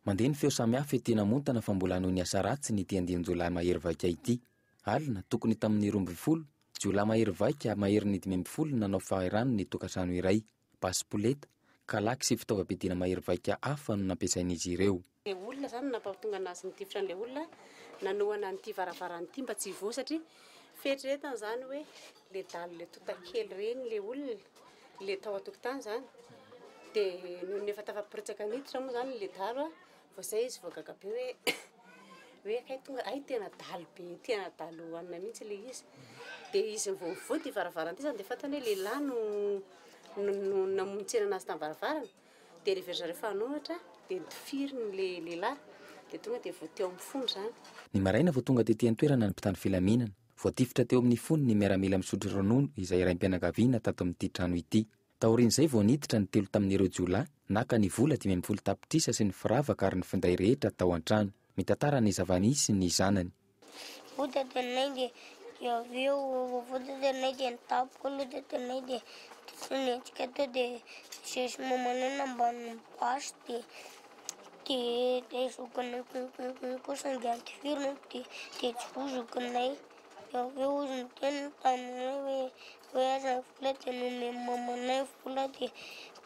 Mandeha ny feo samihafa ety Namontana fa mbola hanohy ny asa ratsiny ity andian-jiolahy mahery vaika ity. Alina, tokony tamin'ny 12. Jiolahy mahery vaika maherin'ny 15 no nanao fahirano ny tokantrano iray. Basy poleta, kalaky sy fitaovam-piadiana mahery vaika hafa no nampiasain'izy ireo. Ilay olona izany no nampahatonga anazy nitifitra an'ilay olona nanohana an'ity varavarana ity mba tsy hivoha satria fieritreretana izany hoe ilay dahalo ilay tontakely ireny ilay olona ilay tao an-tokotany izany dia nony efa tafaporitsaka niditra moa izany ilay dahalo vao izay izy vao gaga be hoe hoe kay tonga hay tena dahalo be tena dahalo hohanina mihitsy ilay izy dia izy vao nivoha ity varavarana ity izany dia fantany hoe lehilahy no no namontsena anazy tamin'ny varavarana dia rehefa zareo efa hanohatra dia notifiriny ilay lehilahy dia tonga dia voa teo amin'ny fony izany. Ny maraina vao tonga tety an-toerana ny mpitandro filaminana. Voatifitra teo amin'ny fony ny miaramila misotro ronono izay raim-pianakaviana tato amin'ity trano ity. Taorian'izay vao niditra ny telo tamin'ireo jiolahy, naka ny vola 15 tapitrisa sy ny firavaka ary ny finday rehetra tao an-trano. Mitantara ny zava-nisy ny zanany. Voa dadanay dia dia avy eo voa dadanay dia nitapoka aloha dadanay dia tsy nihetsika teo dia zay sy mamanay nambanin'ny basy dia dia dia zokinay koa saingy antifirina dia dia tsy voa zokinay dia avy eo izy niteny taminay hoe hoe aiza ny vola dia nomen'ny mamanay vola dia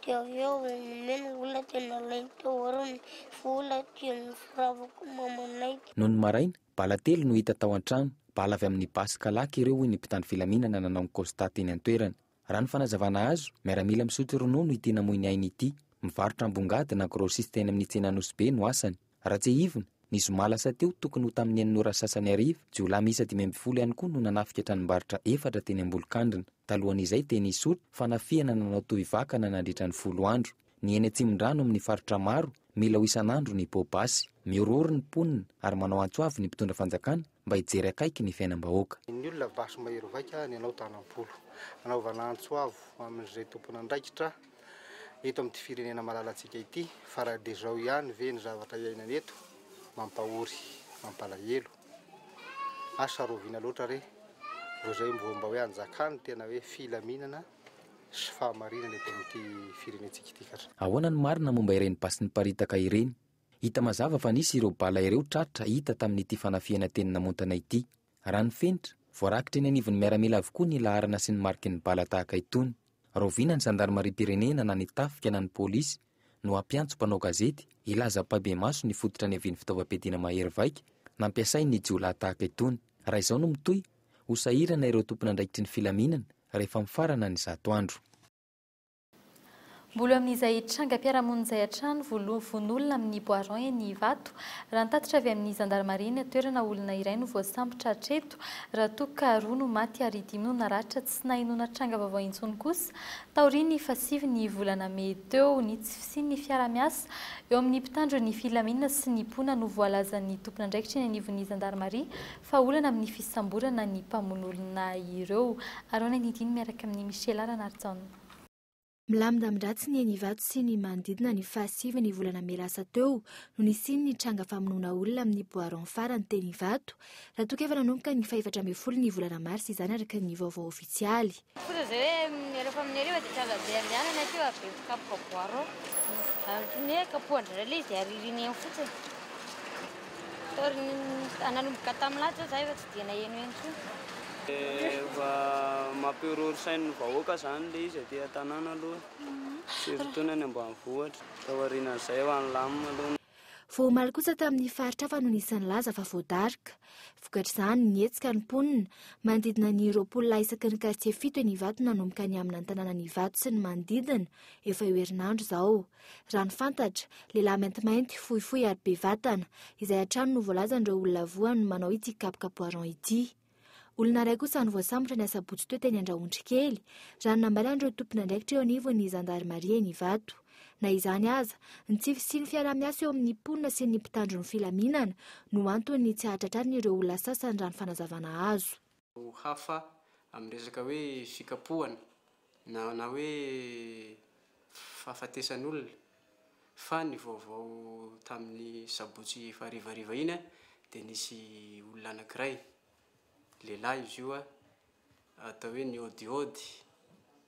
dia avy eo nomeny vola dia nalainy teo ary ny vola dia ny firavaka mamanay. Nony maraina, bala telo no hita tao an-trano, bala avy amin'ny basy kalaky ireo hoy ny mpitandro filaminana nanao ny constat teny an-toerana. Raha ny fanazavana azo, miaramila misotro ronono ity namoy ny ainy ity. Mivarotra ambongadina, grossiste eny amin'ny tsena Anosibe no asany. Raha tsiahivina, ny zoma lasa teo tokony ho tamin'ny enina ora sasany hariva, jiolahy miisa 15 ihany koa no nanafika tranombarotra efatra teny Ambolokandrina. Talohan'izay teny Isotry, fanafihana nanao tohy vakana nandritra ny 10 andro. Ny eny Atsimondrano amin'ny faritra maro, mila ho isan'andro ny poa-basy. Mihorohoro ny mponina ary manao antso avo ny mpitondra fanjakana mba hijery akaiky ny fiainam-bahoaka. Ny olona basy mahery vaika ny anao tanam-polo. Anaovana antso avo amin'izay tompon'andraikitra eto amin'ity firenena malalantsika ity fa raha dia izao ihany ve ny zavatra iainana eto? Mampahory, mampalahelo. Asa rahoviana loatra re vao izay vao mba hoe hanjakany tena hoe filaminana sy fahamarinana eto amin'ity firenentsika ity katra. Ahoana no marina momba ireny basy niparitaka ireny? Hita mazava fa nisy ireo bala ireo tratra hita tamin'ity fanafihana teny Namontana ity. Raha ny fenitra, voarakitra eny anivon'ny miaramila avokoa ny laharana sy ny mariky ny bala tahaka itony. Rahoviana ny zandarimariam-pirenena na ny tafika na ny polisy no hampiantso mpanao gazety hilaza ampahibemaso ny fototra niavian'ny fitaovam-piadiana mahery vaika nampiasain'ny jiolahy tahaka itony? Raha izao no mitohy, ho sahirana ireo tompon'andraikitry ny filaminana rehefa mifarana ny 100 andro. Mbola amin'izay trangam-piarahamonina izay hatrany, vono olona amin'ny bois rond eny Ivato. Raha ny tatitra avy amin'ny zandarimaria eny an-toerana, olona iray no voasambotra hatreto, raha toa ka roa no maty ary dimy no naratra. Tsy nahenoana tranga vaovao intsony kosa taorian'ny fahasivy ny volana mey teo. Ny tsy fisian'ny fiaraha-miasa eo amin'ny mpitandro ny filaminana sy ny mponina no voalazan'ny tompon'andraikitra eny anivon'ny zandarimaria fa olana amin'ny fisamborana ny mpamono olona ireo. Arona Nidiny miaraka amin'i Michela Ranarijaona. Milamindamin-dratsy ny eny Ivato sy ny manodidina ny fahasivy ny volana mey lasa teo no nisian'ny tranga famonoana olona amin'ny bois rond farany teny Ivato. Raha toa ka efa nanomboka ny faha-14 ny volana marsa izany araka ny vaovao ofisialy. Foza zay hoe rehefa amin'ny hariva dia tranga be andehanana aty fa be mpikapoka bois rond. Ohatran'ny hoe kapohan-dry zareo ilay izy dia aririny eny fotsiny. Taorian'ny nanomboka tamin'ny lahatra zao za efa tsy dia naheno intsony. Efa mampihorohoro sain'ny vahoaka zany ilay izy aty an-tanàna aloha, surtout ny any ambanivohitra. Taorian'izay efa nilamina aloha. Vao omaly kosa tamin'ny faritra hafa no nisy nilaza fa voadarika. Vokatr'izany, nihetsika ny mponina, manodidina ny 20 lahy isaky ny kartie fito eny Ivato nanomboka nihamina ny tanànan'Ivato sy ny manodidina, efa eo herinandro izao. Raha ny fantatra, lehilahy maintimainty, fohifohy ary be vatana, izay hatrany no voalazan'ireo olona voa no manao ity kapoka poiron ity. Olona iray kosa no voasambotra ny asabotsy teo teny Andrahondrikely, raha ny nambaran'ireo tompon'andraikitra eo anivon'ny zandarimaria eny Ivato. Na izany aza, ny tsy fisian'ny fiaraha-miasa eo amin'ny mponina sy ny mpitandro ny filaminana no anton'ny tsy hahatratrariny ireo olona sasany raha ny fanazavana azo. Hafa amin'ny resaka hoe fikapohana na na hoe fahafatesan'olona fa ny vaovao tamin'ny sabotsy efa harivariva iny dia nisy olona anankiray, lehilahy izy io, atao hoe niôdiôdy,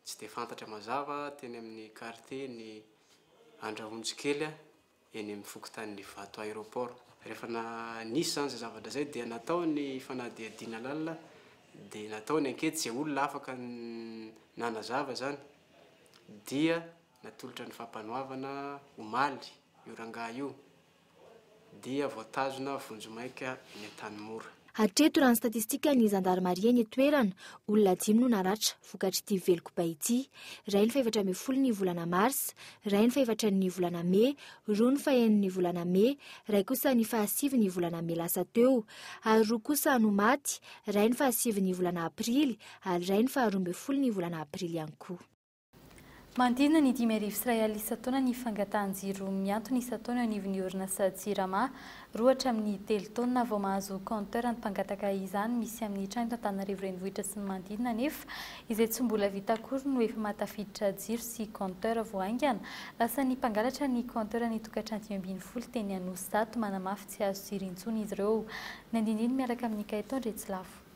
tsy dia fantatra mazava, teny amin'ny quartier ny Andrahonjikely, eny amin'ny fokontanin'ny Ivato Aéroport. Rehefa nisy izany izay zavatra izay dia natao ny fanadihadiana lalina Dia natao ny ankety izay olona afaka nanazava izany dia natolotra ny fampanoavana omaly io rangahy io dia voatazona vonjimaika eny Antanimora. Hatreto raha ny statistikan'ny zandarimaria eny an-toerana, olona dimy no naratra vokatr'ity vely kobay ity. Iray ny fahefatra ambin'ny folo ny volana marsa, iray ny fahefatra ny volana mey, roa ny fahenin'ny volana mey, iray kosa ny fahasivy ny volana mey lasa teo. Ary roa kosa no maty, iray ny fahasivy ny volana aprily ary iray ny faharoa ambin'ny folo ny volana aprily ihany koa. Manodidina ny 5001 isan-taona ny fangatahan-jiro mihantona isan-taona eo anivon'ny orinasa Jirama. Roa hatramin'ny telo taona vao mahazo compteur ny mpangataka izany. Misy amin'ny trano eto Antananarivo Renivohitra sy ny manodidina anefa izay tsy mbola vita akory no efa mahatafiditra jiro sy compteur vao haingana. Lasan'ny mpangalatra ny compteur ny tokantrano 15 teny Anosizato. Manamafy tsy azo jiro intsony izy ireo. Ny andinindiny miaraka amin'i Gaëtan Andriatsilafo.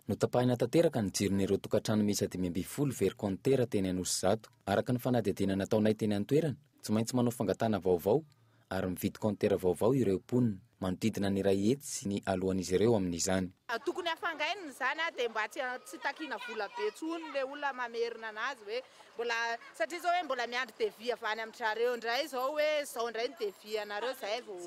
Notapahina tanteraka ny jiron'ireo tokantrano miisa 15 very kaontera teny Anosizato. Araka ny fanadihadiana nataonay teny an-toerana, tsy maintsy manao fangatahana vaovao ary mividy kaontera vaovao ireo mponina. Manodidina ny 100 ny alohan'izy ireo amin'izany. Tokony hafangainina izany dia mba tsy takiana vola be intsony ilay olona mamerina anazy hoe mbola satria izao hoe mbola miandry devis avy any amin-dry zareo indray izao hoe izao indray ny devis anareo izay vao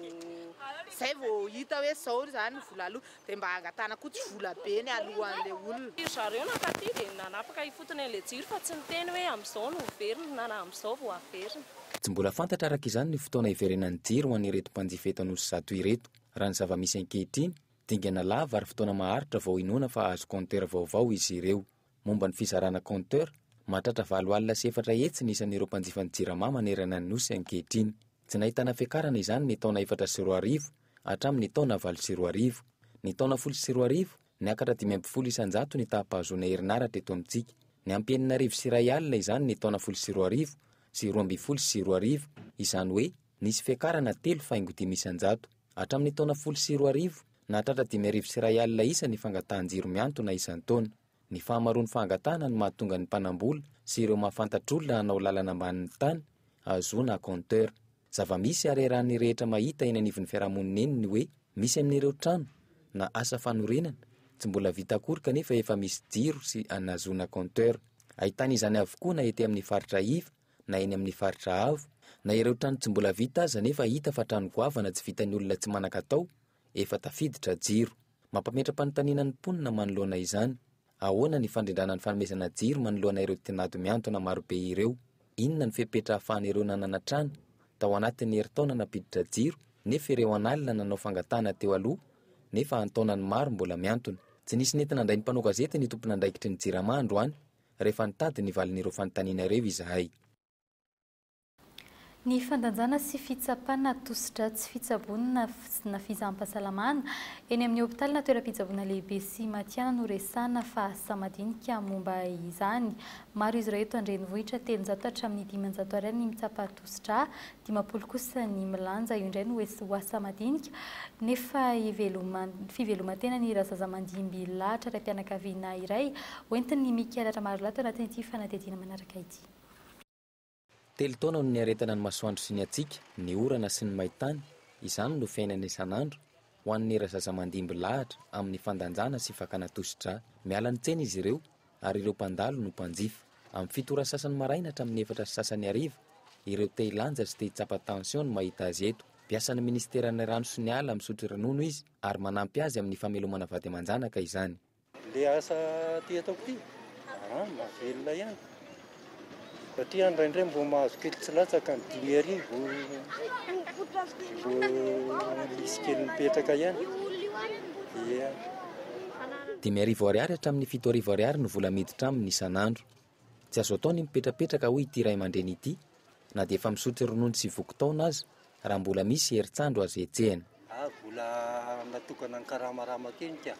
izay vao hita hoe izao izany ny vola aloa. Dia mba angatahana koa tsy vola be ny alohan'ilay olona. Ry zareo nankaty dia nanapaka ifotony an'ilay jiro fa tsy niteny hoe amin'izao no hoverina na amin'izao vao haverina. Tsy mbola fantatra araka izany ny fotoana hiverenan'ny jiro ho an'ireto mpanjifa eto Anosizato ireto. Raha ny zava-misy ankehitriny, dingana lava ary fotoana maharitra vao inoana fa hahazo compteur vaovao izy ireo. Momba ny fizarana compteur, mahatratra 480 ny isan'ireo mpanjifan'ny Jirama manerana ny Nosy ankehitriny. Tsy nahitana fiakarana izany ny taona 2004 hatramin'ny taona 2008. Ny taona 2010, niakatra 15% ny taham-pahazoana herinaratra eto amintsika. Niampy 1061 izany ny taona 2010 sy 2012, izany hoe nisy fiakarana 3.5%. Hatramin'ny taona 2010, nahatratra 1051 isa ny fangatahan-jiro mihantona isan-taona. Ny fahamaroan'ny fangatahana no mahatonga ny mpanambola sy ireo mahafantatr'olona hanao lalana ambanin'ny tany hahazoana compteur. Zava-misy ary iarahan'ny rehetra mahita eny anivon'ny fiarahamonina eny ny hoe misy amin'ireo trano na asa fanorenana tsy mbola vita akory kanefa efa misy jiro sy anazoana compteur. Ahitana izany avokoa na ety amin'ny faritra iva na eny amin'ny faritra avo, na ireo trano tsy mbola vita aza nefa hita fa trano goavana tsy vitan'ny olona tsy manan-katao efa tafiditra jiro. Mampametra-panontaniana ny mponina manoloana izany. Ahoana ny fandrindrana ny fanomezana jiro manoloana ireo tinady mihantona marobe ireo? Inona ny fepetra ahafahan'ireo nanana trano tao anatin'ny herintaona nampiditra jiro nefa ireo an'alina nanao fangatahana teo aloha nefa an-taonany maro mbola mihantona? Tsy nisy nety nandray ny mpanao gazety ny tompon'andraikitry ny Jirama androany rehefa nitady ny valin'ireo fanontaniana ireo izahay. Ny fandanjana sy fitsapana tosidra tsy fitsaboana na fizaham-pahasalamana eny amin'ny hopitaly na toeram-pitsaboana lehibe sy matihanina no resahana fa asa madinika momba izany. Maro izy ireo eto an-drenivohitra, 300 hatramin'ny 500 ariary ny mitsapa tosidra, 50 kosa ny milanja. Io indray no ho asa madinika nefa fiveloman-tena ny razazamandimby lahatra raim-pianakaviana iray hoentin'i Mickaël Ramarolahy tao anatin'ity fanadihadiana manaraka ity. Telo taona no niaretana ny masoandro sy ny hatsiaka, ny orana sy ny main-tany, izany no fiainana isan'andro, ho an'ny razazamandimby lahatra amin'ny fandanjana sy fakana tosi-drà. Miala ny tsena izy ireo ary ireo mpandalo no mpanjifa. Amin'ny fito ora sasany maraina hatramin'ny efatra sy sasany hariva, ireo te hilanja sy te hitsapa tension no mahita azy eto. Mpiasan'ny minisiteran'ny rano sy ny ala misotro ronono izy ary manampy azy amin'ny famelomana vady aman-janaka izany. Le asa ty ataoko ty, ah mahavelona ihany. Satria indraindray mbo mahazo kely tsy latsaka ny 5000, mbo misy kely mipetraka ihany. Ie. 5000 ariary hatramin'ny 7000 ariary no vola miditra aminy isan'andro. Tsy azo atao ny mipetrapetraka hoy ity ray aman-dreny ity na dia efa misotro ronono sy voky taona aza raha mbola misy herin-tsandro azo hetsehina. Ah vola natokana nikaramarama kely ka.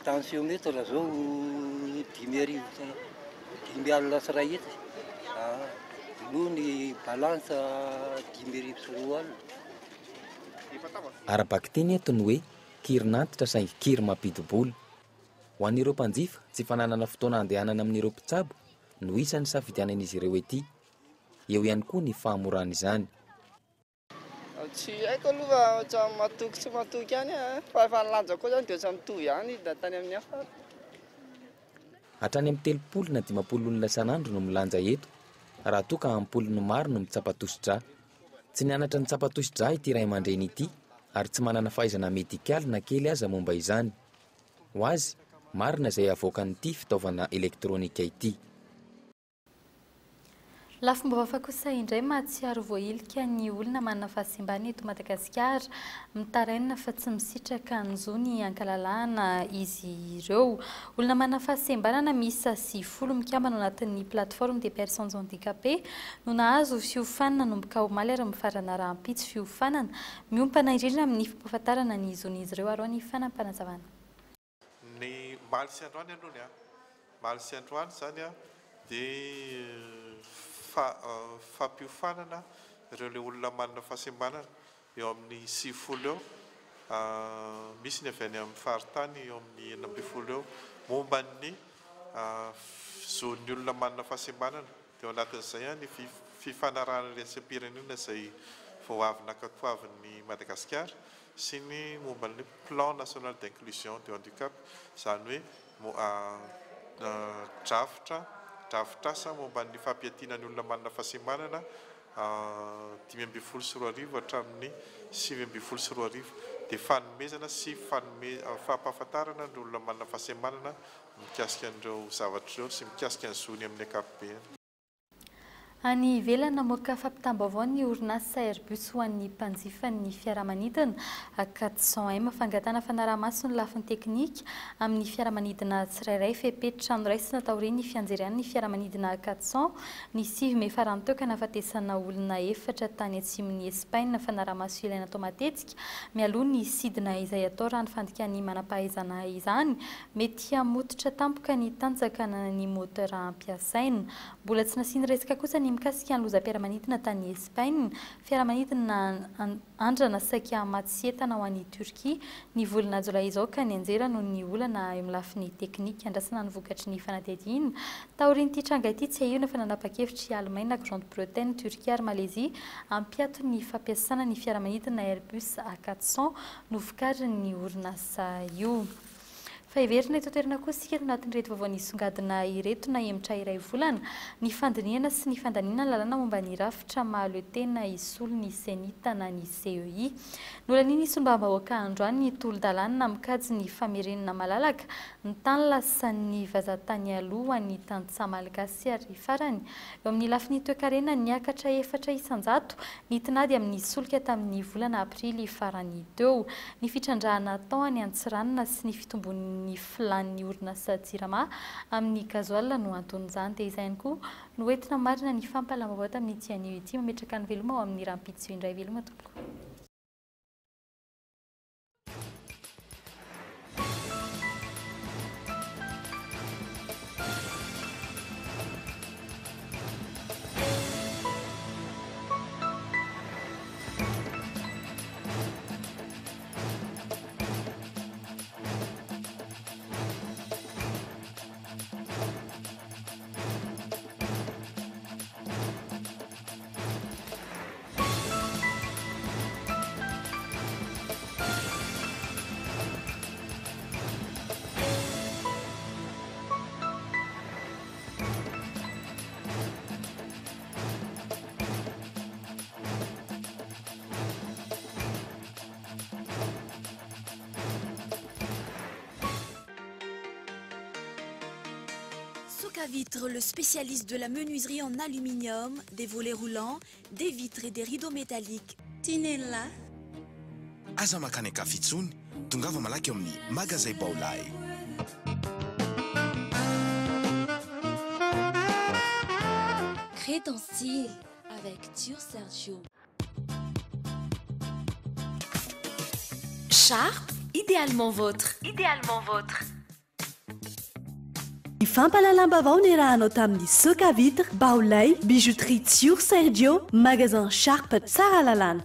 Tensiomètre zao 5000 5001. Ah noho ny balance 2005. Ara-bakiteny eto ny hoe kirin'antitra saingy kiry mampidi-bola. Ho an'ireo mpanjifa, tsy fananana fotoana handehanana amin'ireo mpitsabo no isan'ny safidianan'izy ireo ety. Eo ihany koa ny fahamoran'izany. Tsy haiko aloha fa ohatran'ny matoky tsy matoky ihany aho fa efa ny lanja koa zany dia ohatran'ny mitovy ihany na tany amin'ny hafa ary. Hatrany amin'ny 30 na 50 olona isan'andro no milanja eto raha toa ka am-polony maro no mitsapa tosi-drà. Tsy nianatra nitsapa tosi-drà ity ray aman-dreny ity ary tsy manana fahaizana medikaly na kely aza momba izany. Ho azy, marina izay avoakan'ity fitaovana elektronika ity. Lafim-baovao hafa kosa indray mahatsiaro voahilika ny olona manana fahasimbana eto Madagasikara. Mitaraina fa tsy misitraka ny zony ankalalahana izy ireo. Olona manana fahasembanana miisa 90 mikambana ao anatin'ny Plateforme des personnes handicapées no nahazo fiofanana nanomboka omaly ary mifarana rahampitso fiofanana miompana indrindra amin'ny fampahafantarana ny zon'izy ireo ary ao ny fanampinazavana. Ny omaly sy androany aloha ny ahy. Omaly sy androany izany dia fampiofanana ireo ilay olona manana fahasembanana eo amin'ny 90 eo, misy ny avy any amin'ny faritany eo amin'ny 16 eo, momba ny zon'ny olona manana fahasembanana. Dia ao anatin'izay ny fifanarahana iraisam-pirenena izay vao avy nankatoavin'i Madagasikara sy ny momba ny Plan national d'inclusion du handicap, izany hoe drafitra, drafitrasa momba ny fampiatiana ny olona manana fahasembanana 2015 hatramin'ny 2019, dia fanomezana sy fanome, fampahafantarana ny olona manana fahasembanana mikasika an'ireo zavatra ireo sy mikasika ny zony amin'ny ankapobeny. Any ivelany, namoaka fampitam-baovao ny orinasa Airbus ho an'ny mpanjifan'ny fiaramanidina 400M. Fangatahana fanaraha-maso ny lafiny teknika amin'ny fiaramanidina tsirairay. Fepetra noraisina taorian'ny fianjerian'ny fiaramanidina 400 ny 9 mey farany teo ka nahafatesana olona efatra tany atsimon'i Espaina. Fanaraha-maso ilaina atao matetika mialoha ny sidina izay atao raha ny fandikan'ny manam-pahaizana izany. Mety hamototra tampoka ny tanjaka ananan'ny moteur ampiasaina. Mbola tsy nasiany resaka kosa ny mikasika ny lozam-piaramanidina tany Espaina, fiaramanidina andrana saika hamatsy entana ho any Turquie ny volana jolay izao ka nianjera noho ny olana eo amin'ny lafiny teknika. Andrasana ny vokatry ny fanadihadiana. Taorian'ity tranga ity, tsiahivina fa nanapa-kevitra i Alemaina, Grande-Bretagne, Turquie ary Malaisie hampiato ny fampiasana ny fiaramanidina Airbus A 400 novokarin'ny orinasa io. Fa heverina eto an-toerana koa isika ato anatin'ireto vaovao nisongadina ireto nahemotra iray volana ny fandinihana sy ny fandaniana ny lalàna momba ny rafitra mahaleo tena hisolo ny Cenit na ny CEI. Nolanian'ny solombavambahoaka androany ny tolo-dalàna mikajy ny famerenana malalaka ny tany lasan'ny vazaha tany aloha ho an'ny tantsaha malagasy ary farany eo amin'ny lafiny toekarena niakatra 4% ny tinady amin'ny solika tamin'ny volana aprily farany teo. Ny fitrandrahana atao any Antsiranana sy ny fitombon'ny filàn'ny orinasa Jirama amin'ny gasoil no anton'izany. Dia izay ihany koa no entina marina ny fampahalalam-baovao tamin'ity anio ity. Mametraka ny veloma ho amin'ny rahampitso indray. Veloma tompoko. Vitre, le spécialiste de la menuiserie en aluminium, des volets roulants, des vitres et des rideaux métalliques. Tinella. Aza mankany an-kafa intsony, tongava malaky ao amin'ny Magazay Baolai. Crée ton style avec Dior Sergio. Sharp, idéalement vôtre. Idéalement vôtre. Ny fampahalalam-baovao niarahanao tamin'ny Soca Vitre, Baolai, Bijouterie Tsior Sergio, Magasin Sharp Tsaralalàna.